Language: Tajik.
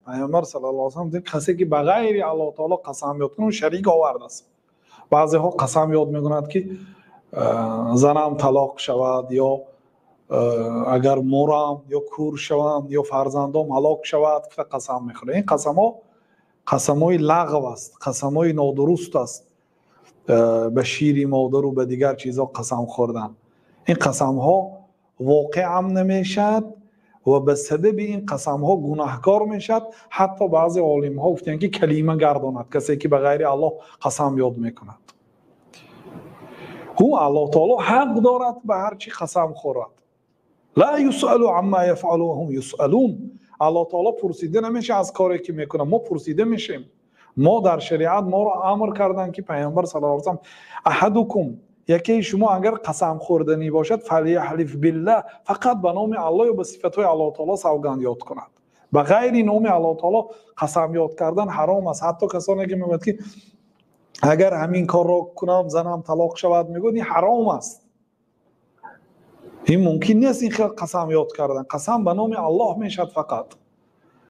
Пайғамбар саллаллоҳу алайҳи васаллам, касе ки ба ғайри Аллоҳ таоло қасам ёд кунад, шарик овардааст. Баъзеҳо қасам ёд мекунанд, ки занам талоқ шавад, ё агар мурам, ё кур шавам, ё фарзандом ҳалок шавад, гуфта қасам мехӯрад. Ин қасамҳо қасамҳои лағв аст, қасамҳои нодуруст аст. Ба шири модару ба дигар чизҳо қасам хӯрдан, ин қасамҳо воқеам намешавад ва ба сабаби ин қасамҳо гунаҳкор мешавад. Ҳатто баъзе олимҳо гуфтанд, ки калима гардонад касе ки ба ғайри Аллоҳ қасам ёд мекунад. Ҳу Аллоҳ таоло ҳақ дорад ба ҳар чӣ қасам хӯрад. Ла юсалу амма яфъалу ва ҳум юсалун. Аллоҳ таоло пурсида намешавад аз коре ки мекунад, мо пурсида мешавем. Мо дар шариат моро амр карданд, ки Пайғамбар саллаллоҳу алайҳи васаллам: аҳадукум, якеи шумо агар қасам хӯрданӣ бошад, фалияҳлиф биллаҳ, фақат ба номи Аллоҳ ё ба сифатҳои Аллоҳ таоло савганд ёд кунад. Ба ғайри номи Аллоҳ таоло қасам ёд кардан ҳаром аст. Ҳатто касоне ки мегӯяд, ки агар ҳамин корро кунам, занам талоқ шавад, мегӯяд, ин ҳаром аст, ин мумкин нест ин хел қасам ёд кардан. Қасам ба номи Аллоҳ мешавад фақат.